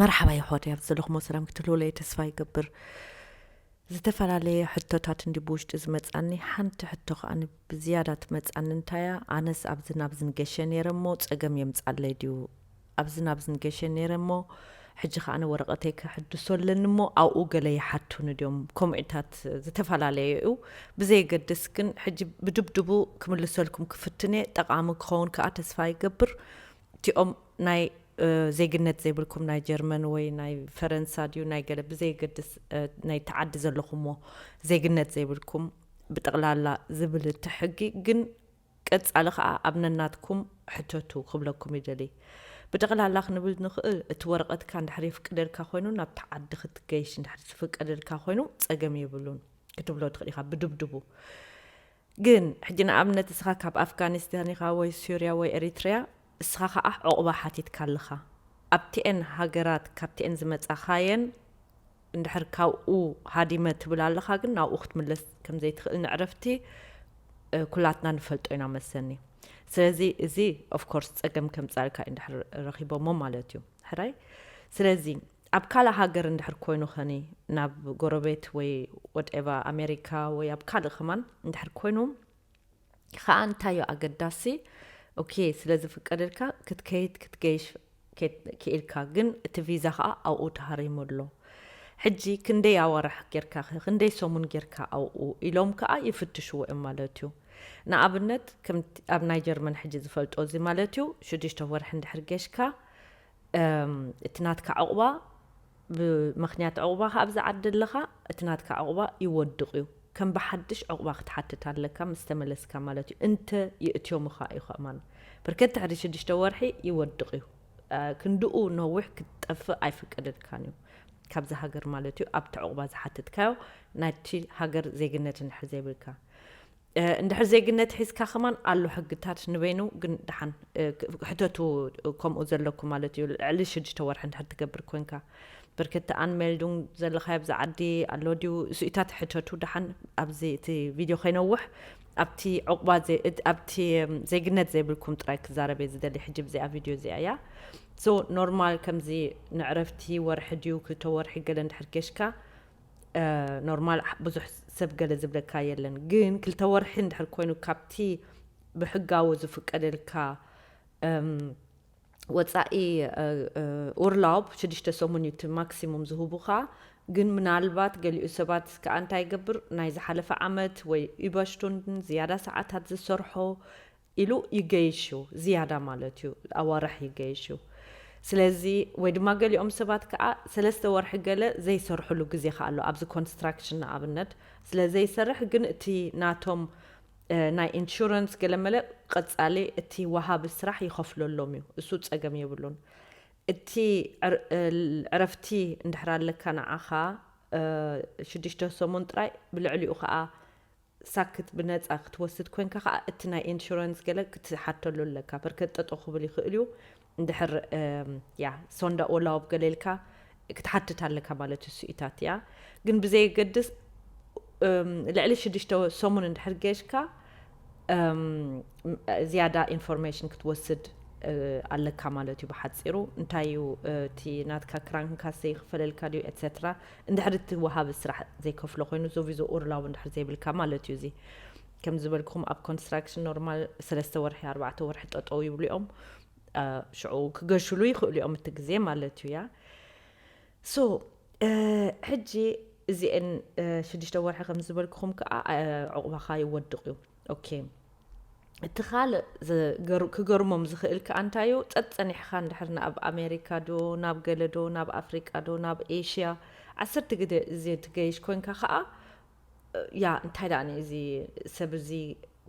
መርሓባ የሕዋተይ፣ ኣብ ዘለኹሞ ሰላም ክትህልውለይ ተስፋ ይገብር። ዝተፈላለየ ሕቶታት እንዲ ብውሽጢ ዝመጻኒ፣ ሓንቲ ሕቶ ከኣ ብዝያዳ ትመጻኒ እንታያ፣ ኣነስ ኣብዝን ኣብዝን ገሸ ነይረ እሞ ጸገም የምጻለይ ድዩ? ኣብዝን ኣብዝን ገሸ ነይረ እሞ ሕጂ ከኣ ወረቐተይ ከሕድሶ ኣለኒ እሞ ኣብኡ ገለ ይሓቱኒ ድዮም? ከምኡታት ዝተፈላለየ እዩ። ብዘየገድስ ግን ሕጂ ብድብድቡ ክምልሰልኩም ክፍትነ ጠቓሚ ክኸውን ከኣ ተስፋ ይገብር። እቲኦም ናይ ዜግነት ዘይብልኩም ናይ ጀርመን ወይ ናይ ፈረንሳ ድዩ ናይ ገለ ብዘይገድስ ናይቲ ዓዲ ዘለኹምዎ ዜግነት ዘይብልኩም ብጠቕላላ ዝብል እቲ ሕጊ ግን ቀጻሊ ከኣ ኣብ ነናትኩም ሕተቱ ክብለኩም ይደሊ። ብጠቕላላ ክንብል ንኽእል እቲ ወረቐትካ እንድሕር የፍቅደልካ ኮይኑ ናብቲ ዓዲ ክትገይሽ እንድሕር ዝፍቀደልካ ኮይኑ ጸገም የብሉን ክትብሎ ትኽእል ኢኻ ብድብድቡ። ግን ሕጂ ንኣብነት እስኻ ካብ ኣፍጋኒስታን ኢኻ ወይ ሱርያ ወይ ኤሪትርያ እስኻ ከኣ ዑቕባ ሓቲትካ ኣለኻ ኣብቲኤን ሃገራት ካብቲኤን ዝመጻኻየን እንድሕር ካብኡ ሃዲመ ትብል ኣለኻ ግን ናብኡ ክትምለስ ከምዘይትኽእል ንዕረፍቲ ኩላትና ንፈልጦ ኢና መሰኒ። ስለዚ እዚ ኦፍኮርስ ጸገም ከምጻልካ እንድሕር ረኺቦሞ ማለት እዩ ሕራይ። ስለዚ ኣብ ካልእ ሃገር እንድሕር ኮይኑ ኸኒ ናብ ጎረቤት ወይ ወድኤቫ ኣሜሪካ ወይ ኣብ ካልእ ከማን እንድሕር ኮይኑ ከኣ እንታዮ ኣገዳሲ ኦኬ ስለ ዝፍቀደልካ ክትከይድ ክትገይሽ ክኢልካ ግን እቲ ቪዛ ከኣ ኣብኡ ተሃሪሙ ኣሎ። ሕጂ ክንደይ ኣዋርሕ ጌርካ ክንደይ ሰሙን ጌርካ ኣብኡ ኢሎም ከኣ ይፍትሽዎ እዮም ማለት እዩ። ንኣብነት ኣብ ናይ ጀርመን ሕጂ ዝፈልጦ እዚ ማለት እዩ ሽዱሽተ ወርሒ እንድሕር ገሽካ እቲ ናትካ ዕቑባ ብምኽንያት ዕቑባኻ ኣብዚ ዓዲ ኣለኻ እቲ ናትካ ዕቑባ ይወድቕ እዩ። ከም ብሓድሽ ዕቑባ ክትሓትት ኣለካ ምስ ተመለስካ ማለት እዩ። እንተ ይእትዮምኻ እዩ ከማን ብርከት ድሕሪ ሽዱሽተ ወርሒ ይወድቕ እዩ። ክንድኡ ነዊሕ ክትጠፍእ ኣይፍቀደልካን እዩ ካብዚ ሃገር ማለት እዩ። ኣብቲ ዕቑባ ዝሓትትካዮ ናይቲ ሃገር ዜግነት እንድሕር ዘይብልካ እንድሕር ዜግነት ሒዝካ ከማን ኣሎ ሕግታት ንበይኑ ግን ደሓን ሕተቱ ከምኡ ዘለኩ ማለት እዩ። ልዕሊ ሽዱሽተ ወርሒ እንድሕር ትገብር ኮንካ ብርከቲ ኣንሜልዱን ዘለኻዮ ኣብዚ ዓዲ ኣሎ ድዩ ስኢታት ሕተቱ ደሓን ኣብዚ እቲ ቪድዮ ከይነውሕ ኣብቲ ዕቑባ ኣብቲ ዜግነት ዘይብልኩም ጥራይ ክዛረብ እየ ዝደሊ ሕጂ ብዚኣ ቪድዮ እዚኣ እያ። ሶ ኖርማል ከምዚ ንዕረፍቲ ወርሒ ድዩ ክልተ ወርሒ ገለ እንድሕር ገሽካ ኖርማል ብዙሕ ሰብ ገለ ዝብለካ የለን ግን ክልተ ወርሒ እንድሕር ኮይኑ ካብቲ ብሕጋዊ ዝፍቀደልካ ወፃኢ ኡርላውብ ሽዱሽተ ሰሙን እዩ እቲ ማክሲሙም ዝህቡኻ። ግን ምናልባት ገሊኡ ሰባት ከዓ እንታይ ይገብር ናይ ዝሓለፈ ዓመት ወይ ዩበሽቱን ዝያዳ ሰዓታት ዝሰርሖ ኢሉ ይገይሽ እዩ ዝያዳ ማለት እዩ ኣዋርሕ ይገይሽ እዩ። ስለዚ ወይ ድማ ገሊኦም ሰባት ከዓ ሰለስተ ወርሒ ገለ ዘይሰርሕሉ ግዜ ከዓ ኣሎ ኣብዚ ኮንስትራክሽን ንኣብነት ስለ ዘይሰርሕ ግን እቲ ናቶም ናይ ኢንሹረንስ ገለመለ ቀጻሊ እቲ ወሃቢ ስራሕ ይኸፍለሎም እዩ። እሱ ጸገም የብሉን። እቲ ዕረፍቲ እንድሕር ኣለካ ንዓኻ ሽዱሽተ ሰሙን ጥራይ ብልዕሊኡ ከዓ ሳክት ብነፃ ክትወስድ ኮንካ ከዓ እቲ ናይ ኢንሹረንስ ገለ ክትሓተሉ ኣለካ። በርከት ጠጦ ክብል ይኽእል እዩ። እንድሕር ያ ሶንዳ ኦላውብ ገለ ኢልካ ክትሓትት ኣለካ ማለት እዩ ስኢታት እያ። ግን ብዘየገድስ ልዕሊ ሽዱሽተ ሰሙን እንድሕር ገሽካ ዝያዳ ኢንፎርሜሽን ክትወስድ ኣለካ ማለት እዩ ብሓፂሩ። እንታይ እዩ እቲ ናትካ ክራንክንካሰ ይኽፈለልካ ድዩ ኤትሰትራ። እንድሕር እቲ ወሃቢ ስራሕ ዘይከፍሎ ኮይኑ ዞቪዞ ኡርላውብ እንድሕር ዘይብልካ ማለት እዩ። እዚ ከም ዝበልኩም ኣብ ኮንስትራክሽን ኖርማል ሰለስተ ወርሒ ኣርባዕተ ወርሒ ጠጠው ይብሉ እዮም። ሽዑ ክገሽሉ ይኽእሉ እዮም እቲ ግዜ ማለት እዩ። ያ ሶ ሕጂ እዚአን ሽዱሽተ ወርሒ ከም ዝበልክኹም ከዓ ዕቑባኻ ይወድቕ እዩ። ኦኬ እቲ ካልእ ክገርሞም ዝኽእል ከዓ እንታይ እዩ ጸጸኒሕኻ እንድሕር ናብ ኣሜሪካ ዶ ናብ ገለ ዶ ናብ ኣፍሪቃ ዶ ናብ ኤሽያ ዓሰርተ ግዜ እዚ ትገይሽ ኮንካ ከዓ ያ እንታይ ደኣ እዚ ሰብ እዚ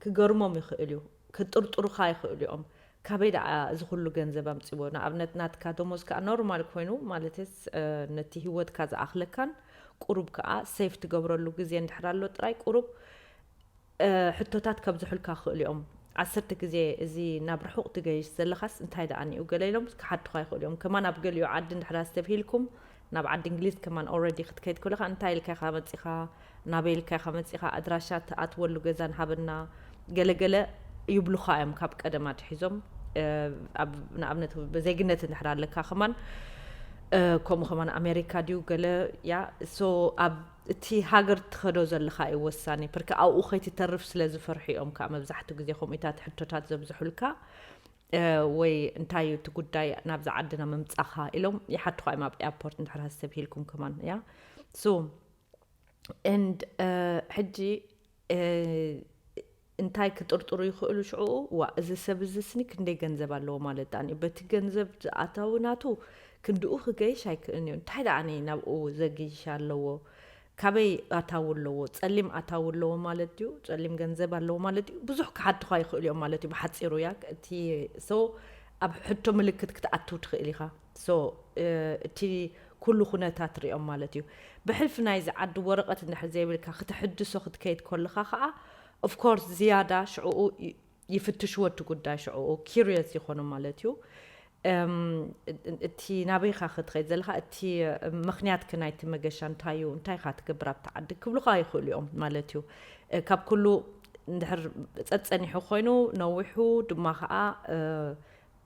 ክገርሞም ይኽእል እዩ ክጥርጥሩኻ ይኽእሉ እዮም። ካበይ ደኣ እዚ ኩሉ ገንዘብ ኣምፅዎ ንኣብነት ናትካ ደሞዝ ከዓ ኖርማል ኮይኑ ማለትስ ነቲ ህይወትካ ዝኣኽለካን ቁሩብ ከዓ ሴፍ ትገብረሉ ግዜ እንድሕር ኣሎ ጥራይ ቁሩብ ሕቶታት ከብዝሑልካ ክኽእሉ እዮም። ዓሰርተ ግዜ እዚ ናብ ርሑቕ ትገይሽ ዘለኻስ እንታይ ደኣ ኒኡ ገለ ኢሎም ክሓቱኻ ይኽእሉ እዮም። ከማን ኣብ ገሊኡ ዓዲ እንድሕር ኣስተብሂልኩም ናብ ዓዲ እንግሊዝ ከማን ኦረዲ ክትከይድ ከለኻ እንታይ ኢልካ ኢኻ መፂኻ ናበይ ኢልካ ኢኻ መፂኻ ኣድራሻ ትኣትወሉ ገዛ ንሃበና ገለገለ ይብሉኻ እዮም ካብ ቀደም ኣትሒዞም። ንኣብነት ብዜግነት እንድሕር ኣለካ ከማን ከምኡ ከማን ኣሜሪካ ድዩ ገለ ያ so ኣብ እቲ ሃገር ትኸዶ ዘለኻ እዩ ወሳኒ ፐርከ ኣብኡ ከይትተርፍ ስለ ዝፈርሑ እዮም ከዓ መብዛሕትኡ ግዜ ከምኡታት ሕቶታት ዘብዝሑልካ ወይ እንታይ እዩ እቲ ጉዳይ ናብዛ ዓድና ምምፃኻ ኢሎም ይሓትኻ እዮም ኣብ ኤርፖርት እንድሕር ሃሰብ ሂልኩም ከማን ያ so and ሕጂ እንታይ ክጥርጥሩ ይኽእሉ ሽዑ ዋ እዚ ሰብ እዚ ስኒ ክንደይ ገንዘብ ኣለዎ ማለት ዳኒ በቲ ገንዘብ ኣታዊ ናቱ ክንድኡ ክገይሽ ኣይክእልን እዩ እንታይ ደኣ ናብኡ ዘግይሽ ኣለዎ ካበይ ኣታዊ ኣለዎ ጸሊም ኣታዊ ኣለዎ ማለት ድዩ ጸሊም ገንዘብ ኣለዎ ማለት ድዩ ብዙሕ ክሓትኻ ይኽእሉ እዮም ማለት እዩ ብሓፂሩ ያ እቲ so ኣብ ሕቶ ምልክት ክትኣትው ትኽእል ኢኻ so እቲ ኩሉ ኩነታት ሪኦም ማለት እዩ ብሕልፊ ናይዚ ዓዲ ወረቐት እንድሕር ዘይብልካ ክትሕድሶ ክትከይድ ከለኻ ከዓ of course ዝያዳ ሽዕኡ ይፍትሽዎ እቲ ጉዳይ ሽዕኡ curious ይኾኑ ማለት እዩ እቲ ናበይካ ክትኸይድ ዘለካ እቲ ምክንያትክ ናይቲ መገሻ እንታይ እዩ እንታይ ካ ትገብር ኣብቲ ዓዲ ክብሉካ ይኽእሉ እዮም ማለት እዩ ካብ ኩሉ እንድሕር ጸጸኒሑ ኮይኑ ነዊሑ ድማ ከዓ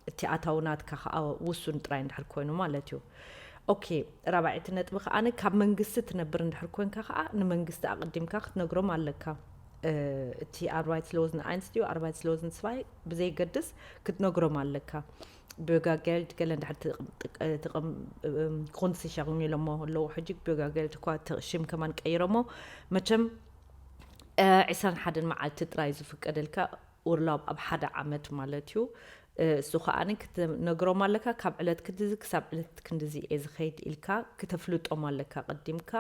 እቲ ኣታዊ ናትካ ከዓ ውሱን ጥራይ እንድሕር ኮይኑ ማለት እዩ ኦኬ ራባዒቲ ነጥቢ ከዓ ካብ መንግስቲ ትነብር እንድሕር ኮንካ ከዓ ንመንግስቲ ኣቅዲምካ ክትነግሮም ኣለካ እቲ ኣርባይት ስለወዝን ኣይንስ ድዩ ኣርባይት ስለወዝን ስባይ ብዘይገድስ ክትነግሮም ኣለካ ብጋ ጌልድ ገለ እንድሕር ትቕምጥቕምጥቕምኮንስሻ ኢሎሞ ኣለዉ ሕጂ ብጋ ጌልድ እኳ ሽም ከማን ቀይሮሞ መቸም ዕስራን ሓደን መዓልቲ ጥራይ ዝፍቀደልካ ኡርላብ ኣብ ሓደ ዓመት ማለት እዩ እሱ ከዓ ክትነግሮም ኣለካ ካብ ዕለት ክንድዚ ክሳብ ዕለት ክንድዚ እየ ዝኸይድ ኢልካ ክተፍልጦም ኣለካ ቅዲምካ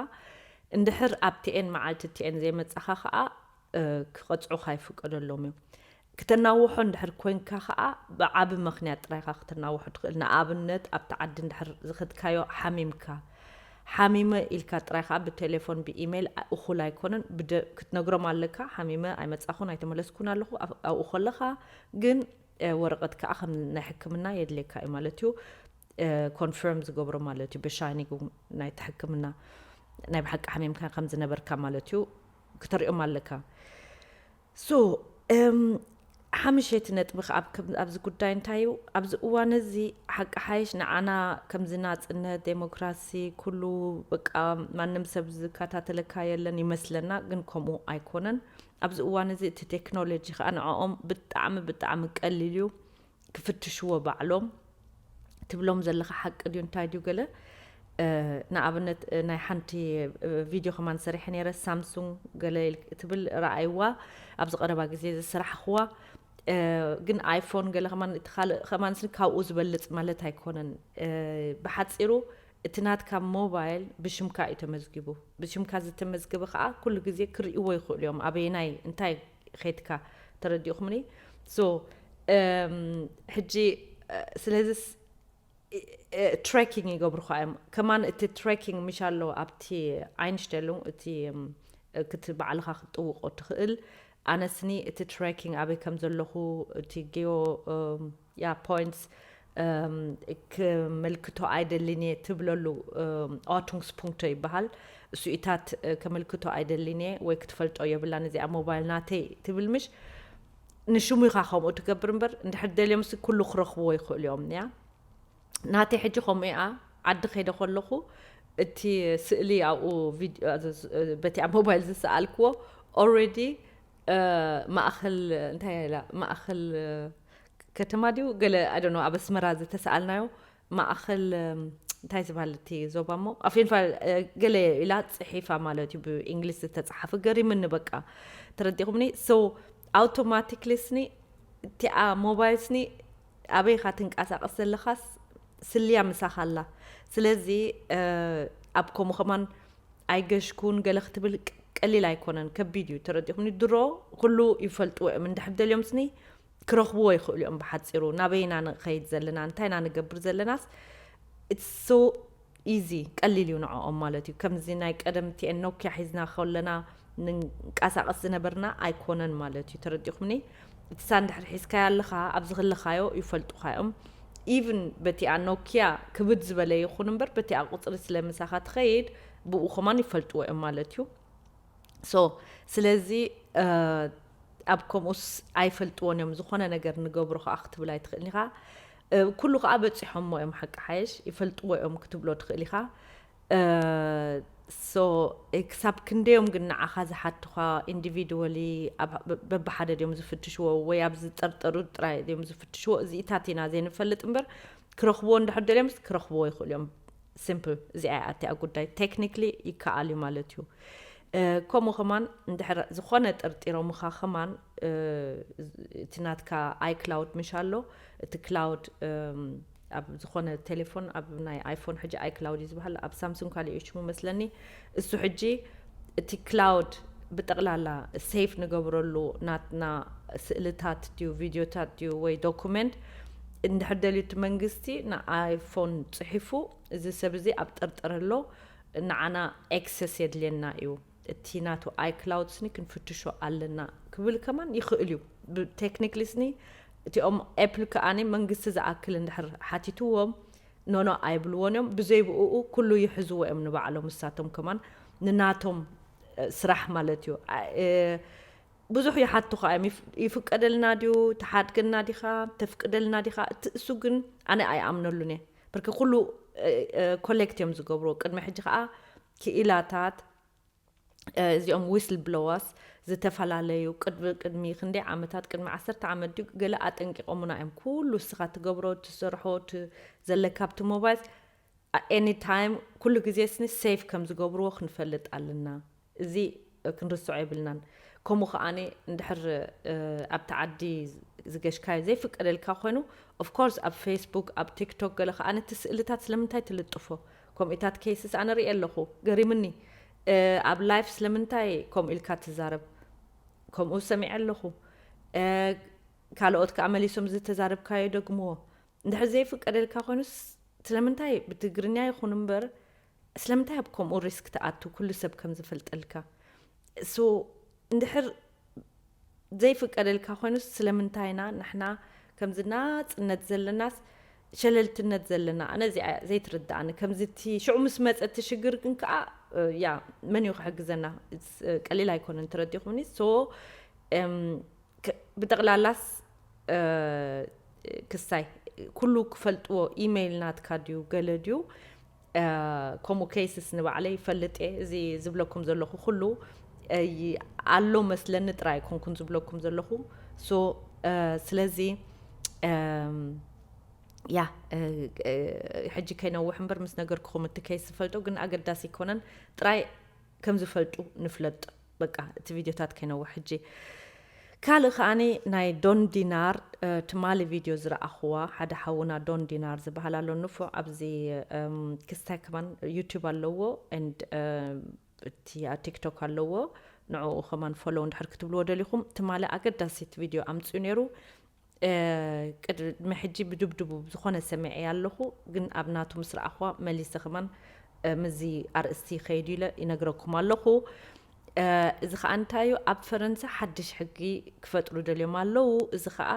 እንድሕር ኣብ ቲኤን መዓልቲ ቲኤን ዘይመፃኻ ከዓ ክቐፅዑኻ ይፍቀደሎም እዩ ክተናውሖ እንድሕር ኮንካ ከዓ ብዓቢ ምክንያት ጥራይካ ክተናውሖ ትኽእል ንኣብነት ኣብቲ ዓዲ እንድሕር ዝኸድካዮ ሓሚምካ ሓሚመ ኢልካ ጥራይ ከዓ ብቴሌፎን ብኢሜይል እኹል ኣይኮነን ክትነግሮም ኣለካ ሓሚመ ኣይመፃኹን ኣይተመለስኩን ኣለኹ ኣብኡ ከለካ ግን ወረቐት ከዓ ከም ናይ ሕክምና የድልየካ እዩ ማለት እዩ ኮንፈርም ዝገብሮ ማለት እዩ ብሻይኒግ ናይቲ ሕክምና ናይ ብሓቂ ሓሚምካ ከም ዝነበርካ ማለት እዩ ክተሪኦም ኣለካ so ሓምሸይቲ ነጥቢ ከዓ ኣብዚ ጉዳይ እንታይ እዩ ኣብዚ እዋን እዚ ሓቂ ሓይሽ ንዓና ከምዚ ናፅነት ዴሞክራሲ ኩሉ በቃ ማንም ሰብ ዝከታተለካ የለን ይመስለና ግን ከምኡ ኣይኮነን ኣብዚ እዋን እዚ እቲ ቴክኖሎጂ ከዓ ንዕኦም ብጣዕሚ ብጣዕሚ ቀሊል እዩ ክፍትሽዎ ባዕሎም ትብሎም ዘለኻ ሓቂ ድዩ እንታይ ድዩ ገለ ንኣብነት ናይ ሓንቲ ቪድዮ ከማን ሰሪሐ ነረ ሳምሱንግ ገለ ትብል ረኣይዋ ኣብዚ ቀረባ ግዜ ዝሰራሕኽዋ ግን ኣይፎን ገለ ከማን እቲ ካልእ ከማን ስኒ ካብኡ ዝበልፅ ማለት ኣይኮነን ብሓፂሩ እቲ ናትካ ሞባይል ብሽምካ እዩ ተመዝጊቡ ብሽምካ ዝተመዝገበ ከዓ ኩሉ ግዜ ክርእይዎ ይኽእሉ እዮም ኣበየናይ እንታይ ኸይድካ ተረዲእኹምኒ so ሕጂ ስለዚስ tracking ይገብሩኻ እዮም ከማን እቲ tracking ምሽ ኣሎ ኣብቲ Einstellung እቲ ክት ባዕልኻ ክትጥውቆ ትኽእል ኣነስኒ እቲ tracking ኣበይ ከም ዘለኹ እቲ geo ያ points ክመልክቶ ኣይደልን እየ ትብለሉ Ordnungspunkte ይበሃል እሱኢታት ከመልክቶ ኣይደልን እየ ወይ ክትፈልጦ የብላን እዚኣ ሞባይል ናተይ ትብል ምሽ ንሽሙ ኢኻ ከምኡ ትገብር እምበር እንድሕር ደልዮምሲ ኩሉ ክረኽብዎ ይኽእሉ እዮም ያ ናተይ ሕጂ ከምኡ እያ ዓዲ ከይደ ከለኹ እቲ ስእሊ ኣብኡ በቲኣ ሞባይል ዝሰኣልክዎ already ማእኸል እንታይ ኢላ ማእኸል ከተማ ድዩ ገለ ኣደኖ ኣብ ኣስመራ ዝተሰኣልናዮ ማእኸል እንታይ ዝበሃል እቲ ዞባ ሞ ኣፌንፋ ገለ ኢላ ፅሒፋ ማለት እዩ ብእንግሊዝ ዝተፀሓፈ ገሪምኒ በቃ ተረዲኹምኒ so automatically ስኒ እቲኣ ሞባይል ስኒ ኣበይኻ ትንቀሳቐስ ዘለኻስ ስልያ ምሳኻ ኣላ ስለዚ ኣብ ከምኡ ከማን ኣይገሽኩን ገለ ክትብል ቀሊል ኣይኮነን ከቢድ እዩ ተረዲኹምኒ ድሮ ኩሉ ይፈልጥዎ እዮም እንድሕር ደልዮም ስኒ ክረኽብዎ ይኽእሉ እዮም ብሓፂሩ ናበይና ንኸይድ ዘለና እንታይ ኢና ንገብር ዘለናስ it's so easy ቀሊል እዩ ንዕኦም ማለት እዩ ከምዚ ናይ ቀደም ቲኤን ኖኪያ ሒዝና ከለና ንንቀሳቐስ ዝነበርና ኣይኮነን ማለት እዩ ተረዲኹምኒ እቲ ሳ እንድሕር ሒዝካያ ኣለኻ ኣብዚ ክልኻዮ ይፈልጡኻ እዮም even በቲኣ ኖኪያ ክብድ ዝበለ ይኹን እምበር በቲኣ ቁፅሪ ስለ ምሳኻ ትኸይድ ብኡ ከማን ይፈልጥዎ እዮም ማለት እዩ so ስለዚ ኣብ ከምኡስ ኣይፈልጥዎን እዮም ዝኾነ ነገር ንገብሮ ከዓ ክትብል ኣይትኽእልን ኢኻ እ፣ ኩሉ ከዓ በፂሖሞ እዮም። ሓቂ ሓየሽ ይፈልጥዎ እዮም ክትብሎ ትኽእል ኢኻ። እ፣ so፣ እ፣ ክሳብ ክንደዮም ግን ንዓኻ ዝሓቱኻ ኢንዲቪድዋሊ በብሓደ ድዮም ዝፍትሽዎ ወይ ኣብ ዝጠርጠሩ ጥራይ ድዮም ዝፍትሽዎ? እዚኢታት ኢና ዘይንፈልጥ እምበር፣ ክረኽብዎ እንድሕር ደልዮምስ ክረኽብዎ ይኽእሉ እዮም። ሲምፕል። እዚኣ እያ እቲኣ ጉዳይ። ቴክኒክሊ ይከኣል እዩ ማለት እዩ። እ፣ ከምኡ ከማን እንድሕር ዝኾነ ጠርጢሮምኻ ከማን፣ እ፣ እቲ ናትካ ኣይክላውድ ምሽ ኣሎ፣ እቲ ክላውድ፣ እም፣ ኣብ ዝኾነ ቴሌፎን፣ ኣብ ናይ ኣይፎን ሕጂ ኣይክላውድ እዩ ዝበሃል፣ ኣብ ሳምሱንግ ካልእ እዩ ሽሙ መስለኒ። እሱ ሕጂ እቲ ክላውድ ብጠቕላላ ሴፍ ንገብረሉ ናትና ስእልታት ድዩ ቪድዮታት ድዩ ወይ ዶኩመንት እንድሕር ደልዩ እቲ መንግስቲ ንኣይፎን ጽሒፉ፣ እዚ ሰብ እዚ ኣብ ጥርጥር ኣሎ፣ ንዓና ኤክሰስ የድልየና እዩ፣ እቲ ናቱ ኣይክላውድ ስኒ ክንፍትሾ ኣለና ክብል ከማን ይኽእል እዩ። ብቴክኒክሊ ስኒ እቲኦም ኤፕል ከኣኒ መንግስቲ ዝኣክል እንድሕር ሓቲትዎም ኖኖ ኣይብልዎን እዮም። ብዘይ ብእኡ ኩሉ ይሕዝዎ እዮም ንባዕሎም፣ ንሳቶም ከማን ንናቶም፣ እ፣ ስራሕ ማለት እዩ። ኣ-፣ እ፣ ብዙሕ ይሓቱኻ እዮም። ይፍ-፣ ይፍቀደልና ድዩ? ትሓድገና ዲኻ? ተፍቅደልና ዲኻ? እቲ እሱ ግን ኣነ ኣይኣምነሉን እየ። ብርክ ኩሉ፣ እ፣ እ፣ ኮሌክት እዮም ዝገብርዎ። ቅድሚ ሕጂ ከዓ ክኢላታት፣ እ፣ እዚኦም ዊስል ብሎዋስ ዝተፈላለዩ ቅድሚ፣ ቅድሚ ክንደይ ዓመታት፣ ቅድሚ ዓሰርተ ዓመት ድዩ ገለ ኣጠንቂቖሙና እዮም። ኩሉ እስኻ ትገብሮ፣ ትሰርሖ፣ ት-፣ ዘለካ ኣብቲ ሞባይል፣ ኤኒ ታይም፣ ኩሉ ግዜ ስኒ ሴፍ ከም ዝገብርዎ ክንፈልጥ ኣለና። እዚ ክንርስዖ የብልናን። ከምኡ ከዓኒ እንድሕር፣ እ፣ ኣብቲ ዓዲ ዝገሽካዮ ዘይፍቀደልካ ኮይኑ፣ ኦፍኮርስ ኣብ ፌስቡክ፣ ኣብ ቲክቶክ ገለ ከዓኒ እቲ ስእልታት ስለምንታይ ትልጥፎ? ከምኡታት ኬስስ ኣነ ርእየ ኣለኹ፣ ገሪምኒ። እ፣ ኣብ ላይፍ ስለምንታይ ከምኡ ኢልካ ትዛረብ? ከምኡ ሰሚዐ ኣለኹ። እ፣ ካልኦት ከኣ መሊሶም ዝተዛረብካዮ ደግምዎ። እንድሕር ዘይፍቀደልካ ኮይኑስ ስለምንታይ ብትግርኛ ይኹን እምበር ስለምንታይ ኣብ ከምኡ ሪስክ ትኣቱ? ኩሉ ሰብ ከም ዝፈልጠልካ። ሶ እንድሕር ዘይፍቀደልካ ኮይኑስ ስለምንታይ ኢና ንሕና ከምዚ ናጽነት ዘለናስ ሸለልትነት ዘለና? ኣነ እዚኣ ዘይትርድኣኒ። ከምዚ እቲ ሽዑ ምስ መጸ እቲ ሽግር ግን ከኣ፣ እ፣ ያ፣ መን እዩ ክሕግዘና? እ፣ ቀሊል ኣይኮነን፣ ተረዲኹምኒ? ሶ፣ እም፣ ክ-፣ ብጠቕላላስ፣ እ፣ ክስታይ ኩሉ ክፈልጥዎ፣ ኢሜይል ናትካ ድዩ፣ ገለ ድዩ? እ፣ ከምኡ ኬስስ ንባዕለይ ይፈልጥ እየ። እዚ ዝብለኩም ዘለኹ ኩሉ፣ እ፣ ይ-፣ ኣሎ መስለኒ ጥራይ ኣይኮንኩን ዝብለኩም ዘለኹ። ሶ፣ እ፣ ስለዚ፣ እም፣ ያ፣ እ፣ እ፣ ሕጂ ከይነውሕ እምበር ምስ ነገርኩኹም እቲ ኬስ ዝፈልጦ ግን ኣገዳሲ ኣይኮነን። ጥራይ ከም ዝፈልጡ ንፍለጥ። በቃ፣ እቲ ቪድዮታት ከይነውሕ ሕጂ። ካልእ ከኣኒ ናይ ዶን ዲናር፣ እ፣ ትማሊ ቪድዮ ዝረኣኽዋ፣ ሓደ ሓውና ዶን ዲናር ዝበሃል ኣሎ ንፉዕ፣ ኣብዚ፣ እም፣ ክስታይ ከማን ዩቱብ ኣለዎ፣ and፣ እ፣ እቲ ኣብ ቲክቶክ ኣለዎ። ንዕኡ ከማን ፎሎው እንድሕር ክትብልዎ ደሊኹም፣ ትማሊ ኣገዳሲት ቪድዮ ኣምጽኡ ነይሩ። እ፣ ቅድሚ ሕጂ ብድብድቡ ዝኾነ ሰሚዐ ኣለኹ፣ ግን ኣብ ናቱ ምስ ረኣኽዋ መሊሰ ከማን፣ እ፣ ምስዚ ኣርእስቲ ይኸይድ ኢለ ይነግረኩም ኣለኹ። እ፣ እዚ ኸኣ እንታይ እዩ? ኣብ ፈረንሳ ሓድሽ ሕጊ ክፈጥሩ ደልዮም ኣለዉ። እዚ ኸኣ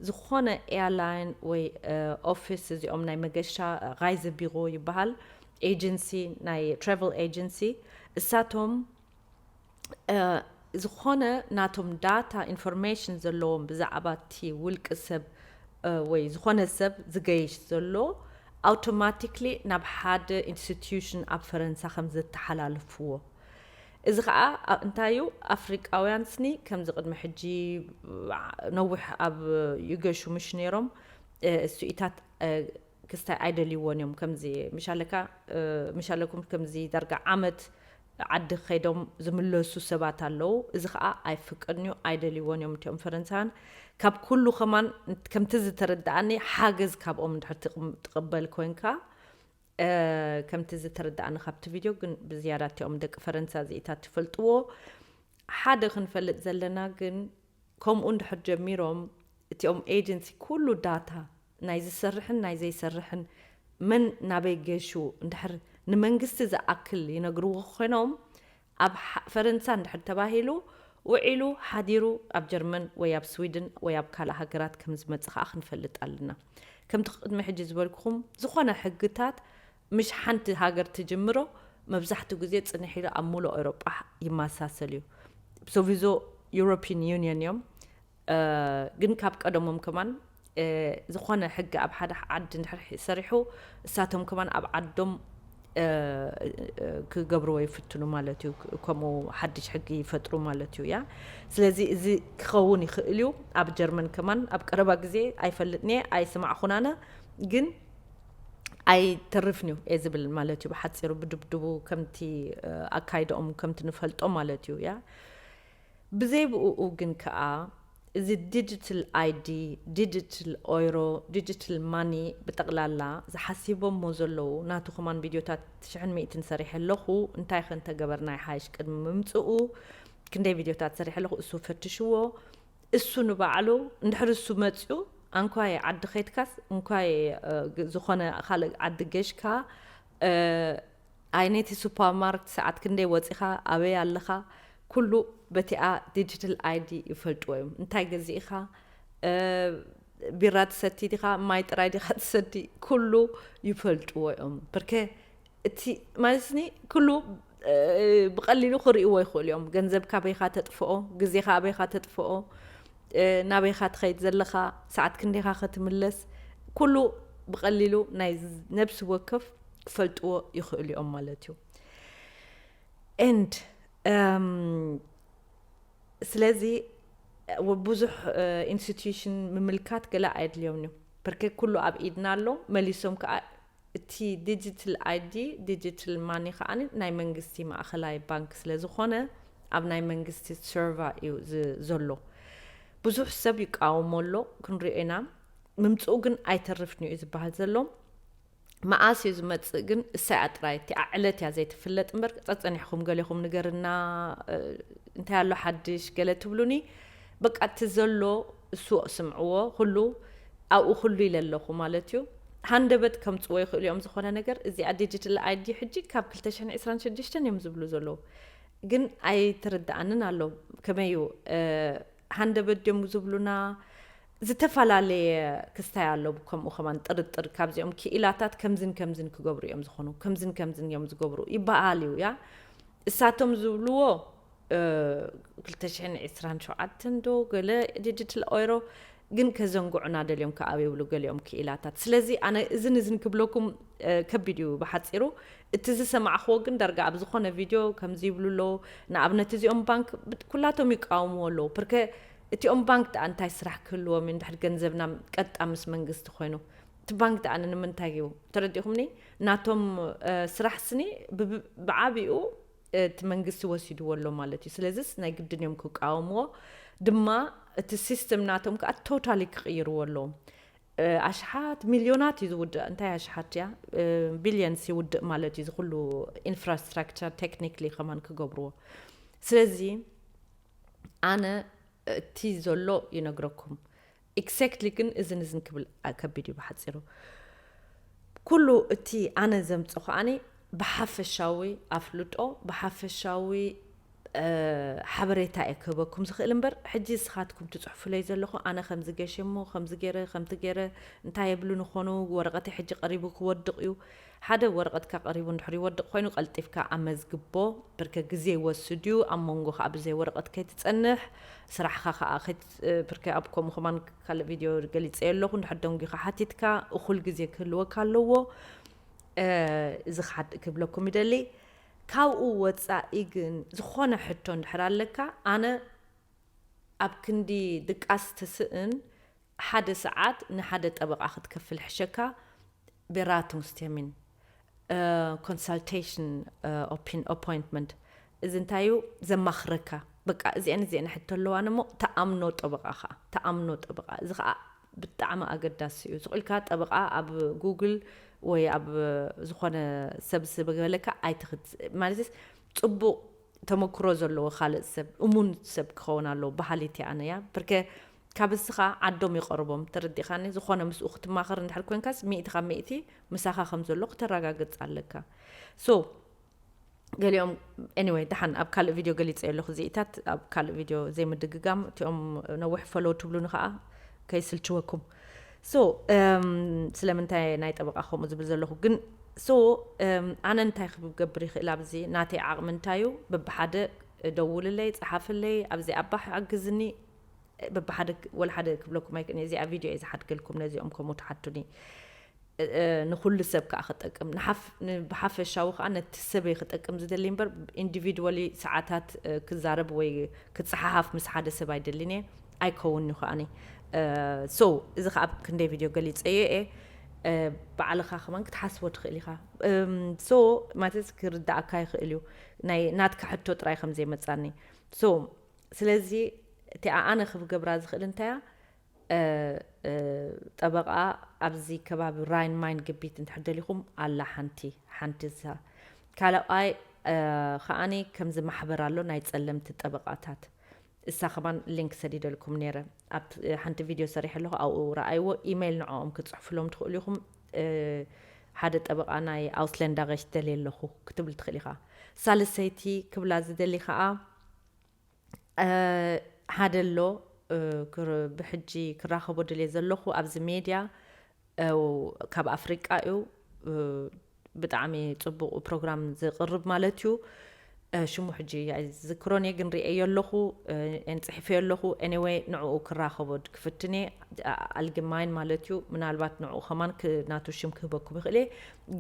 ዝኾነ ኤርላይን ወይ፣ እ፣ ኦፊስ እዚኦም ናይ መገሻ፣ እ፣ ራይዘ ቢሮ ይበሃል፣ ኤጀንሲ፣ ናይ ትራቨል ኤጀንሲ፣ እሳቶም፣ እ፣ ዝኾነ ናቶም ዳታ ኢንፎርሜሽን ዘለዎም ብዛዕባ እቲ ውልቂ ሰብ፣ እ፣ ወይ ዝኾነ ሰብ ዝገይሽ ዘሎ ኣውቶማቲክሊ ናብ ሓደ ኢንስቲትዩሽን ኣብ ፈረንሳ ከም ዘተሓላልፍዎ። እዚ ኸኣ ኣ-፣ እንታይ እዩ? ኣፍሪቃውያን ስኒ ከምዚ ቅድሚ ሕጂ ነዊሕ ኣብ ይገሹ ምሽ ነይሮም፣ እ፣ እሱኢታት፣ እ፣ ክስታይ ኣይደልይዎን እዮም። ከምዚ ምሻለካ፣ እ፣ ምሻለኩም ከምዚ ዳርጋ ዓመት ዓዲ ከይዶም ዝምለሱ ሰባት ኣለዉ። እዚ ኸኣ ኣይፍቀድን እዩ፣ ኣይደልይዎን እዮም እቲኦም ፈረንሳውያን። ካብ ኩሉ ከማን ከምቲ ዝተረድኣኒ ሓገዝ ካብኦም እንድሕር ትቕም-፣ ትቕበል ኮንካ፣ እ፣ ከምቲ ዝተረድኣኒ ካብቲ ቪድዮ ግን ብዝያዳ እቲኦም ደቂ ፈረንሳ እዚኢታት ትፈልጥዎ። ሓደ ክንፈልጥ ዘለና ግን ከምኡ እንድሕር ጀሚሮም እቲኦም ኤጀንሲ ኩሉ ዳታ ናይ ዝሰርሕን ናይ ዘይሰርሕን መን ናበይ ገሹ እንድሕር ንመንግስቲ ዝኣክል ይነግርዎ ኮይኖም ኣብ ሓ-፣ ፈረንሳ እንድሕር ተባሂሉ ውዒሉ ሓዲሩ ኣብ ጀርመን ወይ ኣብ ስዊድን ወይ ኣብ ካልእ ሃገራት ከም ዝመጽእ ከኣ ክንፈልጥ ኣለና። ከምቲ ቅድሚ ሕጂ ዝበልኩኹም ዝኾነ ሕግታት ምሽ ሓንቲ ሃገር ትጅምሮ መብዛሕትኡ ግዜ ጽንሕ ኢሉ ኣብ ሙሉእ ኤውሮጳ ይመሳሰል እዩ። ሶቪዞ ዩሮፒን ዩኒየን እዮም። እ፣ ግን ካብ ቀደሞም ከማን ዝኾነ ሕጊ ኣብ ሓደ ዓዲ እንድሕር ሰሪሑ እሳቶም ከማን ኣብ ዓዶም ክገብርዎ ይፍትኑ ማለት እዩ። ከምኡ ሓድሽ ሕጊ ይፈጥሩ ማለት እዩ። ያ ስለዚ እዚ ክኸውን ይኽእል እዩ። ኣብ ጀርመን ከማን ኣብ ቀረባ ግዜ ኣይፈልጥን እየ ኣይሰማዕኹን ኣነ፣ ግን ኣይተርፍን እዩ እየ ዝብል ማለት እዩ። ብሓፂሩ ብድብድቡ ከምቲ ኣካይደኦም ከምቲ ንፈልጦ ማለት እዩ። ያ ብዘይ ብኡ ግን ከኣ እዚ ዲጂታል ኣይዲ፣ ዲጂታል ኦይሮ፣ ዲጂታል ማኒ ብጠቕላላ ዝሓሲቦሞ ዘለዉ ናቱ ከማን ቪድዮታት ሽሕን ሚእትን ሰሪሐ ኣለኹ። እንታይ ከ እንተገበርና ይሓይሽ ቅድሚ ምምፅኡ ክንደይ ቪድዮታት ሰሪሐ ኣለኹ። እሱ ፈትሽዎ። እሱ ንባዕሉ እንድሕር እሱ መፅኡ ኣንኳየ ዓዲ ከይድካስ እንኳየ ዝኾነ ካልእ ዓዲ ገሽካ ኣይ ነቲ ሱፐርማርት ሰዓት ክንደይ ወፂኻ ኣበይ ኣለኻ ኩሉ በቲኣ ዲጂታል ኣይዲ ይፈልጥዎ እዮም። እንታይ ገዚእኻ ቢራ ትሰቲ ዲኻ ማይ ጥራይ ዲኻ ትሰቲ ኩሉ ይፈልጥዎ እዮም። ብርከ እቲ ማለትኒ ኩሉ ብቐሊሉ ክርእይዎ ይኽእሉ እዮም። ገንዘብካ ኣበይኻ ተጥፍኦ፣ ግዜኻ ኣበይኻ ተጥፍኦ፣ ናበይኻ ትኸይድ ዘለኻ፣ ሰዓት ክንደይኻ ክትምለስ ኩሉ ብቐሊሉ ናይ ነብሲ ወከፍ ክፈልጥዎ ይኽእሉ እዮም ማለት እዩ። And ስለዚ ብዙሕ ኢንስቲትዩሽን ምምልካት ገለ ኣየድልዮም እዩ። ብርከ ኩሉ ኣብ ኢድና ኣሎ። መሊሶም ከዓ እቲ ዲጂታል ኣይዲ ዲጂታል ማኒ ከዓ ናይ መንግስቲ ማእኸላይ ባንክ ስለ ዝኾነ ኣብ ናይ መንግስቲ ሰርቨር እዩ ዘሎ። ብዙሕ ሰብ ይቃወሞ ኣሎ፣ ክንሪኦ ኢና። ምምፅኡ ግን ኣይተርፍን እዩ ዝበሃል ዘሎ። መኣስ እዩ ዝመፅእ ግን እሳይ ኣጥራይ እቲኣ ዕለት እያ ዘይትፍለጥ እምበር ጸጸኒሕኩም ገሌኹም ንገርና። እንታይ ኣሎ ሓድሽ ገለ ትብሉኒ። በቃ እቲ ዘሎ እሱ ስምዕዎ ኩሉ ኣብኡ ኩሉ ኢለ ኣለኹ ማለት እዩ። ሃንደበት ከምፅዎ ይኽእሉ እዮም ዝኾነ ነገር። እዚኣ ዲጂታል ኣይዲ ሕጂ ካብ ክልተ ሽሕን ዕስራን ሽዱሽተን እዮም ዝብሉ ዘለዉ። ግን ኣይትርድኣንን ኣሎ ከመይ እዩ ሃንደበት ድዮም ዝብሉና። ዝተፈላለየ ክስታይ ኣሎ። ከምኡ ከማን ጥርጥር ካብዚኦም ክኢላታት ከምዝን ከምዝን ክገብሩ እዮም ዝኾኑ ከምዝን ከምዝን እዮም ዝገብሩ ይበሃል እዩ። ያ እሳቶም ዝብልዎ ክልተ ሽሕን ዕስራን ሸውዓተን ዶ ገለ ዲጂታል ኦይሮ ግን ከዘንግዑና ደልዮም ከኣብ ይብሉ ገሊኦም ክኢላታት። ስለዚ ኣነ እዝን እዝን ክብለኩም ከቢድ እዩ ብሓፂሩ። እቲ ዝሰማዕኽዎ ግን ዳርጋ ኣብ ዝኾነ ቪድዮ ከምዚ ይብሉ ኣለዉ። ንኣብነት እዚኦም ባንክ ኩላቶም ይቃወምዎ ኣለዉ። ፕርከ እቲኦም ባንክ ደኣ እንታይ ስራሕ ክህልዎም እዩ እንድሕር ገንዘብና ቀጣ ምስ መንግስቲ ኮይኑ? እቲ ባንክ ደኣ ንምንታይ እዩ? ተረዲእኹምኒ? ናቶም ስራሕ ስኒ ብዓቢኡ እቲ መንግስቲ ወሲድዎ ኣሎ ማለት እዩ። ስለዚስ ናይ ግድን እዮም ክቃወምዎ ድማ እቲ ሲስተም ናቶም ከዓ ቶታሊ ክቕይርዎ ኣለዎም። ኣሽሓት ሚልዮናት እዩ ዝውድእ። እንታይ ኣሽሓት እያ? ቢልዮንስ ይውድእ ማለት እዩ። ዝኩሉ ኢንፍራስትራክቸር ቴክኒክሊ ከማን ክገብርዎ። ስለዚ ኣነ እቲ ዘሎ ይነግረኩም። ኤግዛክትሊ ግን እዝን እዝን ክብል ከቢድ እዩ ብሓፂሩ። ኩሉ እቲ ኣነ ዘምፅኦ ከዓኒ ብሓፈሻዊ ኣፍልጦ ብሓፈሻዊ ሓበሬታ እየ ክህበኩም ዝኽእል እምበር ሕጂ ንስኻትኩም ትፅሕፉለይ ዘለኹ ኣነ ከምዚ ገሸ እሞ ከምዚ ገይረ ከምቲ ገይረ እንታይ የብሉ ንኾኑ ወረቐተይ ሕጂ ቀሪቡ ክወድቕ እዩ። ሓደ ወረቐትካ ቀሪቡ እንድሕር ይወድቕ ኮይኑ ቀልጢፍካ ኣመዝግቦ። ብርከ ግዜ ይወስድ እዩ። ኣብ መንጎ ከዓ ብዘይ ወረቐት ከይትፀንሕ ስራሕኻ ከዓ ብርከ ኣብ ከምኡ ከማን ካልእ ቪድዮ ገሊፀ ኣለኹ። እንድሕር ደንጒኻ ሓቲትካ እኹል ግዜ ክህልወካ ኣለዎ። እዚ ክሓድእ ክብለኩም ይደሊ። ካብኡ ወፃኢ ግን ዝኾነ ሕቶ እንድሕር ኣለካ ኣነ ኣብ ክንዲ ድቃስ ትስእን ሓደ ሰዓት ንሓደ ጠበቓ ክትከፍል ሕሸካ። Beratungstermin consultation ኣፖይንትመንት እዚ እንታይ እዩ ዘማኽረካ? በቃ እዚአን እዚአን ሕቶ ኣለዋን እሞ ተኣምኖ ጠበቓ ከዓ ተኣምኖ ጠበቓ እዚ ከዓ ብጣዕሚ ኣገዳሲ እዩ። ዝኽእልካ ጠበቓ ኣብ ጉግል ወይ ኣብ ዝኾነ ሰብ ዝበለካ ኣይትኽት ማለት ጽቡቕ ተመክሮ ዘለዎ ካልእ ሰብ እሙን ሰብ ክኸውን ኣለዎ በሃሊት እየ ኣነ እያ ብርከ ካብ እስኻ ዓዶም ይቐርቦም ተረዲኻኒ። ዝኾነ ምስኡ ክትማኸር እንድሕር ኮንካስ ሚእቲ ካብ ሚእቲ ምሳኻ ከም ዘሎ ክተረጋግፅ ኣለካ። So ገሊኦም anyway ደሓን ኣብ ካልእ ቪድዮ ገሊፀ ኣለኹ እዚኢታት ኣብ ካልእ ቪድዮ ዘይምድግጋም እቲኦም ነዊሕ ፈሎ ትብሉኒ ከዓ ከይስልችወኩም። So ስለምንታይ ናይ ጠበቃ ከምኡ ዝብል ዘለኹ ግን so ኣነ እንታይ ክገብር ይኽእል ኣብዚ ናተይ ዓቕሚ እንታይ እዩ በብሓደ ደውልለይ ፀሓፍለይ ኣብዚ ኣባሕ ኣግዝኒ በብሓደ ወላ ሓደ ክብለኩም ኣይክእልን። እዚኣ ቪድዮ እየ ዝሓድገልኩም ነዚኦም ከምኡ ትሓቱኒ። ንኩሉ ሰብ ከዓ ክጠቅም፣ ብሓፈሻዊ ከዓ ነቲ ሰበይ ክጠቅም ዝደሊ እምበር ኢንዲቪድዋሊ ሰዓታት ክዛረብ ወይ ክፀሓሓፍ ምስ ሓደ ሰብ ኣይደልን እየ። ኣይከውን እዩ ከዓኒ። ሶ እዚ ከዓ ኣብ ክንደይ ቪድዮ ገሊፀዮ እየ። ባዕልኻ ከማን ክትሓስቦ ትኽእል ኢኻ። ሶ ማለት ክርዳእካ ይኽእል እዩ፣ ናይ ናትካ ሕቶ ጥራይ ከም ዘይመፃኒ። ሶ ስለዚ እቲኣ ኣነ ክብገብራ ዝኽእል እንታያ፣ ጠበቓ ኣብዚ ከባቢ ራይን ማይን ግቢት እንድሕር ደሊኹም ኣላ ሓንቲ ሓንቲ እሳ። ካልኣይ ከዓኒ ከምዚ ማሕበር ኣሎ ናይ ጸለምቲ ጠበቓታት፣ እሳ ከማን ሊንክ ሰዲደልኩም ነይረ። ኣብ ሓንቲ ቪድዮ ሰሪሐ ኣለኹ፣ ኣብኡ ረኣይዎ። ኢሜይል ንዕኦም ክጽሕፍሎም ትኽእሉ ኢኹም። ሓደ ጠበቓ ናይ ኣውስለንዳ ሬች ደልየ ኣለኹ ክትብል ትኽእል ኢኻ። ሳልሰይቲ ክብላ ዝደሊ ከኣ ሓደ ኣሎ ብሕጂ ክራኸቦ ድልየ ዘለኹ ኣብዚ ሜድያ ካብ ኣፍሪቃ እዩ። ብጣዕሚ ጽቡቕ ፕሮግራም ዝቕርብ ማለት እዩ። ሽሙ ሕጂ ኣይዝክሮን እየ ግን ርእየዮ ኣለኹ፣ ን ጽሒፈዮ ኣለኹ። ኤኒወይ ንዕኡ ክራኸቦ ክፍትን እየ። ኣልግማይን ማለት እዩ። ምናልባት ንዕኡ ከማን ናቱ ሽም ክህበኩም ይኽእል እየ።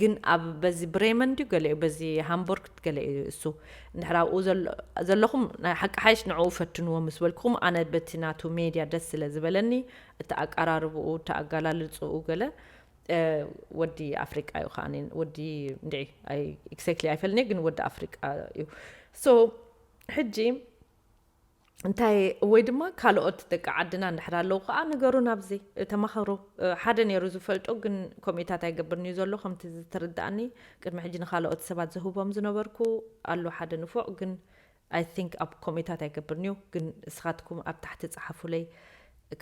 ግን ኣብ በዚ ብሬመን ድዩ ገለ እዩ፣ በዚ ሃምቦርግ ገለ እዩ እሱ። እንድሕር ኣብኡ ዘለኹም ናይ ሓቂ ሓይሽ ንዕኡ ፈትንዎ ምስ በልኩም፣ ኣነ በቲ ናቱ ሜድያ ደስ ስለ ዝበለኒ፣ እቲ ኣቀራርብኡ፣ እቲ ኣገላልጽኡ ገለ ወዲ ኣፍሪቃ እዩ። ከዓኒ ወዲ እንድዒ ኤግዛክትሊ ኣይፈልኒ፣ ግን ወዲ ኣፍሪቃ እዩ። ሶ ሕጂ እንታይ ወይ ድማ ካልኦት ደቂ ዓድና እንድሕር ኣለዉ ከዓ ንገሩን፣ ኣብዚ ተማኸሩ። ሓደ ነይሩ ዝፈልጦ ግን ኮሜታት ኣይገብርን እዩ ዘሎ ከምቲ ዝተረዳእኒ። ቅድሚ ሕጂ ንካልኦት ሰባት ዝህቦም ዝነበርኩ ኣሎ ሓደ ንፉዕ ግን I think ኣብ ኮሜታት ኣይገብርን እዩ ግን እስኻትኩም ኣብ ታሕቲ ጸሓፉለይ።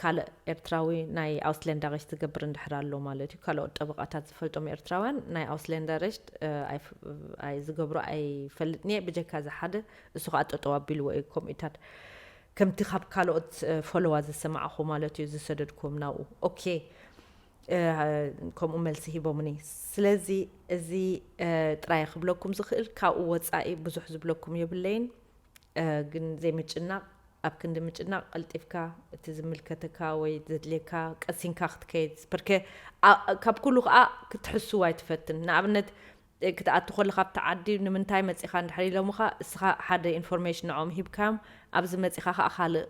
ካልእ ኤርትራዊ ናይ ኣውስለንዳ ሬሽት ዝገብር እንድሕር ኣሎ ማለት እዩ። ካልኦት ጠበቓታት ዝፈልጦም ኤርትራውያን ናይ ኣውስለንዳ ሬሽት ዝገብሩ ኣይፈልጥን እየ ብጀካ እዚ ሓደ፣ እሱ ከዓ ጠጠው ኣቢልዎ እዩ ኮሜታት። ከምቲ ካብ ካልኦት ፎሎዋ ዝሰማዕኹ ማለት እዩ ዝሰደድኩም ናብኡ። ኦኬ፣ ከምኡ መልሲ ሂቦምኒ። ስለዚ እዚ ጥራይ ክብለኩም ዝኽእል፣ ካብኡ ወፃኢ ብዙሕ ዝብለኩም የብለይን። ግን ዘይምጭናቕ፣ ኣብ ክንዲ ምጭናቕ ቀልጢፍካ እቲ ዝምልከተካ ወይ ዘድልየካ ቀሲንካ ክትከይድ፣ ፐርከ ካብ ኩሉ ከዓ ክትሕስው ኣይትፈትን። ንኣብነት ክትኣቱ ከለካ ኣብቲ ዓዲ ንምንታይ መፂኻ እንድሕር ኢሎምኻ፣ እስኻ ሓደ ኢንፎርሜሽን ንዕኦም ሂብካዮም፣ ኣብዚ መፂኻ ከዓ ካልእ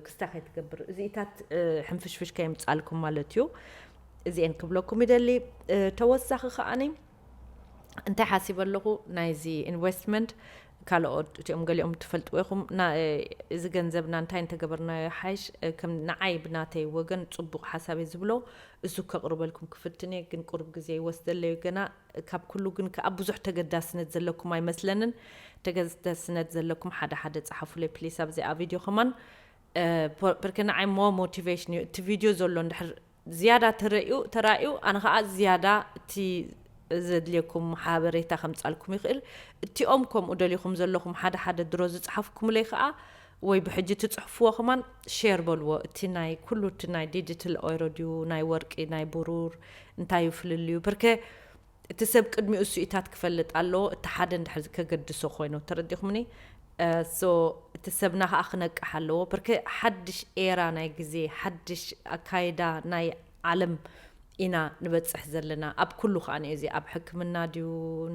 ክስታ ከይትገብር፣ እዚኢታት ሕንፍሽፍሽ ከየምፃልኩም ማለት እዩ። እዚኤን ክብለኩም ይደሊ። ተወሳኺ ከዓኒ እንታይ ሓሲበ ኣለኹ፣ ናይዚ ኢንቨስትመንት ካልኦት እቲኦም ገሊኦም ትፈልጥዎ ኢኹም። እዚ ገንዘብና እንታይ እንተገበርናዮ ሓይሽ፣ ከም ንዓይ ብናተይ ወገን ፅቡቕ ሓሳብ እየ ዝብሎ፣ እሱ ከቕርበልኩም ክፍትን እየ፣ ግን ቁሩብ ግዜ ይወስደለዩ ገና። ካብ ኩሉ ግን ከኣ ብዙሕ ተገዳስነት ዘለኩም ኣይመስለንን። ተገዳስነት ዘለኩም ሓደ ሓደ ጸሓፉለይ ፕሊስ ኣብዚኣ ቪድዮ ከማን። እ፣ ፖ-፣ ፐርከ ንዓይ ሞ ሞቲቬሽን እዩ። እቲ ቪድዮ ዘሎ እንድሕር ዝያዳ ተረእዩ፣ ተራእዩ፣ ኣነ ከኣ ዝያዳ እቲ ዘድልየኩም ሓበሬታ ከምጻልኩም ይኽእል። እቲኦም ከምኡ ደሊኹም ዘለኹም ሓደ ሓደ ድሮ ዝጸሓፍኩምለይ ከኣ ወይ ብሕጂ ትጽሕፍዎ ከማን ሼር በልዎ። እቲ ናይ ኩሉ እቲ ናይ ዲጂታል ኦይሮ ድዩ፣ ናይ ወርቂ፣ ናይ ብሩር፣ እንታይ እዩ ፍልልዩ? ፐርከ እቲ ሰብ ቅድሚኡ እሱኢታት ክፈልጥ ኣለዎ፣ እቲ ሓደ እንድሕር ከገድሶ ኮይኑ። ተረዲኹምኒ? እ፣ ሶ እቲ ሰብና ከኣ ክነቅሕ ኣለዎ። ፐርከ ሓድሽ ኤራ ናይ ግዜ፣ ሓድሽ ኣካይዳ ናይ ዓለም ኢና ንበጽሕ ዘለና። ኣብ ኩሉ ከኣ ንእዚ ኣብ ሕክምና ድዩ፣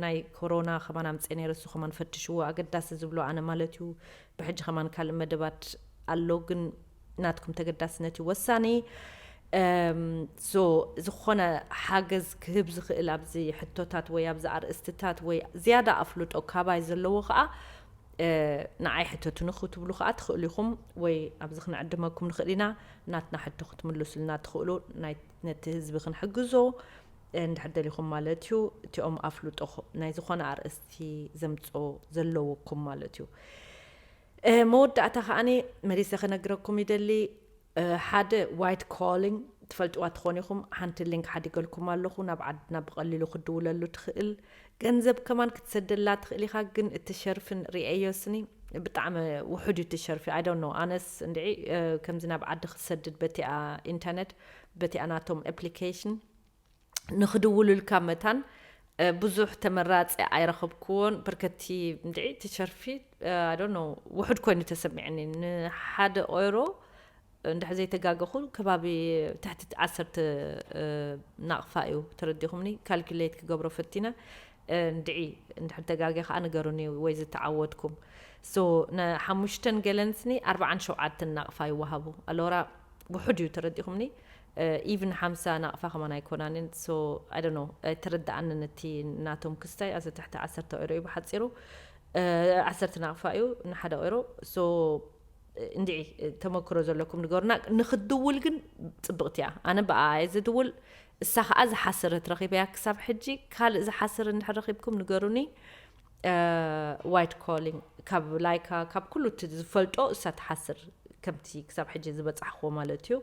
ናይ ኮሮና ከማን ኣምጽኤ ነይረ፣ እሱ ከማን ፈትሽዎ፣ ኣገዳሲ ዝብሎ ኣነ ማለት እዩ። ብሕጂ ከማን ካልእ መደባት ኣሎ፣ ግን ናትኩም ተገዳስነት እዩ ወሳኒ። እም፣ ሶ፣ ዝኾነ ሓገዝ ክህብ ዝኽእል ኣብዚ ሕቶታት ወይ ኣብዚ ኣርእስትታት ወይ ዝያዳ ኣፍልጦ ካባይ ዘለዎ ከኣ፣ እ፣ ንዓይ ሕተቱኒ ክትብሉ ከኣ ትኽእሉ ኢኹም፣ ወይ ኣብዚ ክንዕድመኩም ንኽእል ኢና፣ ናትና ሕቶ ክትምልሱልና ትኽእሉ፣ ናይ፣ ነቲ ህዝቢ ክንሕግዞ፣ እ፣ እንድሕር ደሊኹም ማለት እዩ። እቲኦም ኣፍልጦ ኽ-፣ ናይ ዝኾነ ኣርእስቲ ዘምጽኦ ዘለውኩም ማለት እዩ። እ፣ መወዳእታ ከኣኒ መሊሰ ክነግረኩም ይደሊ፣ እ፣ ሓደ ዋይት ኮሊንግ ትፈልጥዋ ትኾን ኢኹም። ሓንቲ ሊንክ ሓዲገልኩም ኣለኹ፣ ናብ ዓድና ብቐሊሉ ክትድውለሉ ትኽእል። ገንዘብ ከማን ክትሰደላ ትኽእል ኢኻ፣ ግን እቲ ሸርፊን ርእየዮ ስኒ ብጣዕሚ ውሑድ እዩ እቲ ሸርፊ። I don't know፣ ኣነስ እንድዒ፣ እ፣ ከምዚ ናብ ዓዲ ክትሰድድ በቲኣ ኢንተርነት፣ በቲኣ ናቶም ኣፕሊኬሽን ንኽድውሉልካ መታን፣ እ፣ ብዙሕ ተመራጺ ኣይረኸብኩዎን። ብርከቲ እንድዒ እቲ ሸርፊ፣ እ፣ I don't know፣ ውሑድ ኮይኑ ተሰሚዕኒ። ንሓደ ኦይሮ እንድሕር ዘይተጋገኹ ከባቢ ትሕቲ ዓሰርተ ናቕፋ እዩ፣ ተረዲኹምኒ? ካልኩሌት ክገብሮ ፈቲነ። እንድዒ እንድሕር ተጋጌ ከዓ ንገሩኒ ወይ ዝተዓወትኩም። So ንሓሙሽተን ገለንስኒ ኣርባዓን ሸውዓተን ናቕፋ ይወሃቡ። ኣሎራ ውሑድ እዩ፣ ተረዲኹምኒ? ኢቭን ሓምሳ ናቕፋ ከማን ኣይኮናንን። So I don't know፣ ኣይተረድኣንን እቲ ናቶም ክስታይ። ኣዚ ትሕቲ ዓሰርተ ኦይሮ እዩ ብሓፂሩ። ዓሰርተ ናቕፋ እዩ ንሓደ ኦይሮ። So እንድዒ ተመክሮ ዘለኩም ንገሩና። ንክትድውል ግን ፅብቕቲ እያ። ኣነ ብኣየ ዝድውል፣ እሳ ከዓ ዝሓሰረት ረኺበያ ክሳብ ሕጂ። ካልእ ዝሓሰር እንድሕር ረኺብኩም ንገሩኒ። ዋይት ኮሊንግ ካብ ላይካ ካብ ኩሉ እቲ ዝፈልጦ እሳ ትሓስር፣ ከምቲ ክሳብ ሕጂ ዝበፃሕክዎ ማለት እዩ።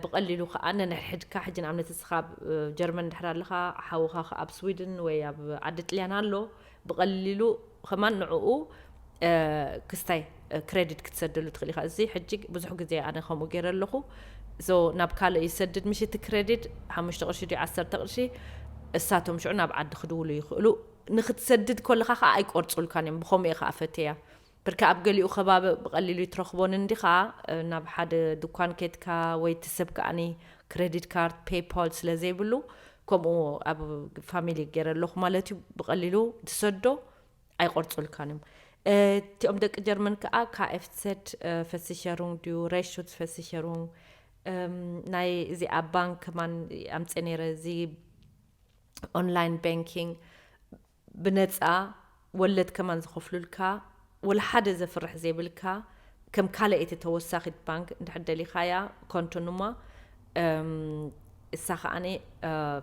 ብቐሊሉ ከዓ ነንሕድሕድካ ሕጂ ንኣብነት እስኻ ኣብ ጀርመን ድሕር ኣለኻ፣ ሓውኻ ከዓ ኣብ ስዊድን ወይ ኣብ ዓዲ ጥልያን ኣሎ፣ ብቐሊሉ ከማን ንዕኡ ክስታይ ክሬዲት ክትሰደሉ ትኽእል ኢኻ። እዚ ሕጂ ብዙሕ ግዜ ኣነ ከምኡ ገይረ ኣለኹ። So ናብ ካልእ ይሰድድ ምሽ እቲ ክሬዲት ሓሙሽተ ቅርሺ ድዩ ዓሰርተ ቅርሺ፣ እሳቶም ሽዑ ናብ ዓዲ ክድውሉ ይኽእሉ። ንክትሰድድ ከለኻ ከዓ ኣይቆርፁልካን እዮም። ብኸምኡ እየ ከዓ ፈትያ። ብርካ ኣብ ገሊኡ ከባቢ ብቐሊሉ ይትረኽቦን እንዲኻ፣ ናብ ሓደ ድኳን ኬትካ ወይ እቲ ሰብ ከዓኒ ክሬዲት ካርድ፣ ፔይፓል ስለ ዘይብሉ፣ ከምኡ ኣብ ፋሚሊ ገይረ ኣለኹ ማለት እዩ። ብቐሊሉ ትሰዶ ኣይቆርፁልካን እዮም። እቲኦም ደቂ ጀርመን ከዓ ካኤፍሰት ፈሲሸሩንግ ድዩ ሬሹት ፈሲሸሩንግ፣ ናይ እዚኣ ባንክ ከማን ኣምፀ ነይረ፣ እዚ ኦንላይን ባንኪንግ ብነፃ ወለድ ከማን ዝኸፍሉልካ፣ ወላ ሓደ ዘፍርሕ ዘይብልካ፣ ከም ካልእ እቲ ተወሳኺት ባንክ እንድሕር ደሊኻያ ኮንቶ ኑማ እሳ ከዓኒ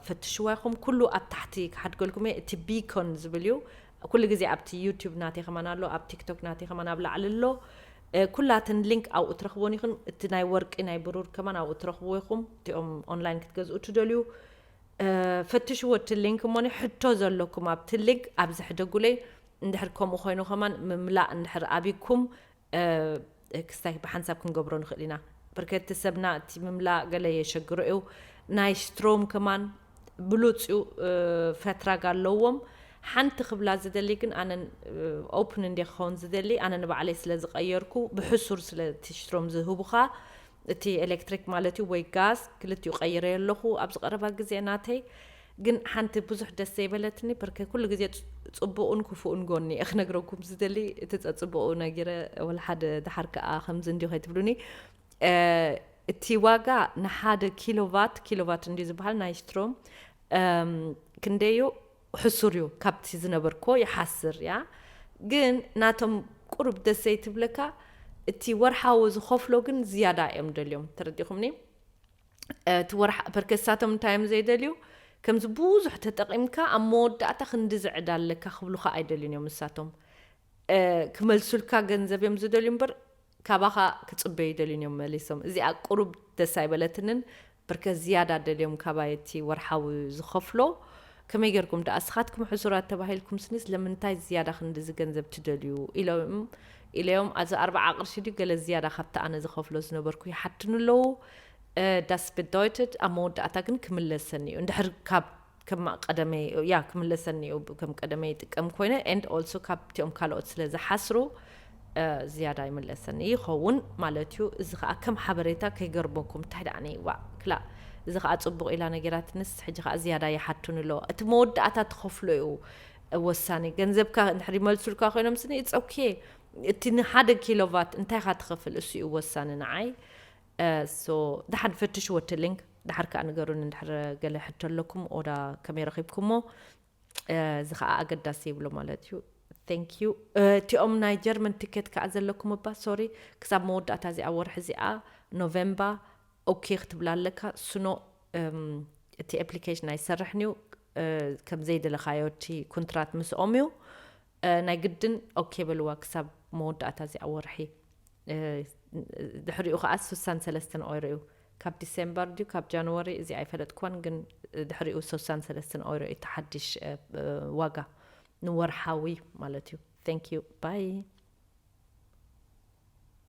ፈትሽዋ ኢኹም። ኩሉ ኣብ ታሕቲ ክሓድገልኩም እየ። እቲ ቢኮን ዝብል እዩ። ኩሉ ግዜ ኣብቲ ዩቲዩብ ናተይ ከማን ኣሎ፣ ኣብ ቲክቶክ ናተይ ከማን ኣብ ላዕሊ ኣሎ። ኩላተን ሊንክ ኣብኡ ትረኽቦን ይኹን። እቲ ናይ ወርቂ ናይ ብሩር ከማን ኣብኡ ትረኽብዎ ኢኹም። እቲኦም ኦንላይን ክትገዝኡ ትደልዩ ፈትሽዎ እቲ ሊንክ እሞኒ። ሕቶ ዘለኩም ኣብቲ ሊንክ ኣብዚ ሕደጉለይ። እንድሕር ከምኡ ኮይኑ ከማን ምምላእ እንድሕር ኣቢኩም ክስታይ ብሓንሳብ ክንገብሮ ንኽእል ኢና። ብርከቲ ሰብና እቲ ምምላእ ገለ የሸግሮ እዩ። ናይ ስትሮም ከማን ብሉፅ እዩ፣ ፈትራግ ኣለዎም። ሓንቲ ክብላ ዝደሊ ግን ኣነን ኦፕን እንደ ክኸውን ዝደሊ ኣነ ንባዕለይ ስለ ዝቐየርኩ ብሕሱር ስለ እቲ ስትሮም ዝህቡኻ እቲ ኤሌክትሪክ ማለት እዩ ወይ ጋዝ ክልቲኡ ቀይረ ኣለኹ ኣብዚ ቀረባ ግዜ ናተይ። ግን ሓንቲ ብዙሕ ደስ ዘይበለትኒ ብርከ ኩሉ ግዜ ፅቡቕን ክፉእን ጎኒ እየ ክነግረኩም ዝደሊ። እቲ ፀፅቡቑ ነጊረ ወላ ሓደ ድሓር ከዓ ከምዚ እንዲዩ ከይትብሉኒ። እቲ ዋጋ ንሓደ ኪሎቫት ኪሎቫት እንዲዩ ዝበሃል ናይ ስትሮም ክንደዩ ሕሱር እዩ። ካብቲ ዝነበርኮ ይሓስር እያ። ግን ናቶም ቁሩብ ደስ ዘይትብለካ እቲ ወርሓዊ ዝኸፍሎ ግን ዝያዳ እዮም ደልዮም። ተረዲኹምኒ? እቲ ወርሓ ፐርከሳቶም እንታይ እዮም ዘይደልዩ? ከምዚ ብዙሕ ተጠቒምካ ኣብ መወዳእታ ክንዲ ዝዕዳ ኣለካ ክብሉካ ኣይደልዩን እዮም ንሳቶም። ክመልሱልካ ገንዘብ እዮም ዝደልዩ እምበር ካባኻ ክፅበዩ ይደልዩን እዮም መሊሶም። እዚኣ ቁሩብ ደስ ኣይበለትንን። ብርከ ዝያዳ ደልዮም ካባይ እቲ ወርሓዊ ዝኸፍሎ። ከመይ ገርኩም ደኣ እስኻትኩም ሕሱራት ተባሂልኩም ስኒ ስለምንታይ ዝያዳ ክንድዚ ገንዘብ ትደልዩ ኢሎም ኢለዮም። ኣዚ ኣርባዓ ቅርሺ ድዩ ገለ ዝያዳ ካብቲ ኣነ ዝኸፍሎ ዝነበርኩ ይሓትኑ ኣለዉ። Das bedeutet ኣብ መወዳእታ ግን ክምለሰኒ እዩ እንድሕር ካብ ከም ቀደመይ ያ ክምለሰኒ እዩ ከም ቀደመይ ይጥቀም ኮይነ and also ካብቲኦም ካልኦት ስለ ዝሓስሩ ዝያዳ ይምለሰኒ ይኸውን ማለት እዩ። እዚ ከዓ ከም ሓበሬታ ከይገርመኩም እንታይ ደኣ ነይዋ ክላ እዚ ከዓ ፅቡቕ ኢላ ነገራትንስ ሕጂ ከዓ ዝያዳ ይሓቱኒ ኣለዎ። እቲ መወዳእታ ትኸፍሎ እዩ ወሳኒ። ገንዘብካ እንድሕር ይመልሱልካ ኮይኖም ስኒ it's okay። እቲ ንሓደ ኪሎቫት እንታይ ካ ትኸፍል እሱ እዩ ወሳኒ ንዓይ። So ደሓን ፈትሽዎ እቲ ሊንክ። ደሓር ከዓ ንገሩኒ እንድሕር ገለ ሕቶ ኣለኩም ኦዳ ከመይ ረኺብኩሞ። እዚ ከዓ ኣገዳሲ ይብሎ ማለት እዩ። Thank you። እቲኦም ናይ ጀርመን ቲኬት ከዓ ዘለኩም እባ ሶሪ ክሳብ መወዳእታ እዚኣ ወርሒ እዚኣ ኖቨምባ ኦኬ ክትብላ ኣለካ። ስኖ እቲ ኣፕሊኬሽን ኣይሰርሕን እዩ። ከም ዘይደለኻዮ እቲ ኩንትራት ምስኦም እዩ። ናይ ግድን ኦኬ በልዋ ክሳብ መወዳእታ እዚኣ ወርሒ። ድሕሪኡ ከዓ ስሳን ሰለስተን ኦይሮ እዩ። ካብ ዲሴምበር ድዩ ካብ ጃንዋሪ እዚ ኣይፈለጥኩዋን፣ ግን ድሕሪኡ ስሳን ሰለስተን ኦይሮ እዩ እቲ ሓድሽ ዋጋ ንወርሓዊ ማለት እዩ። Thank you bye።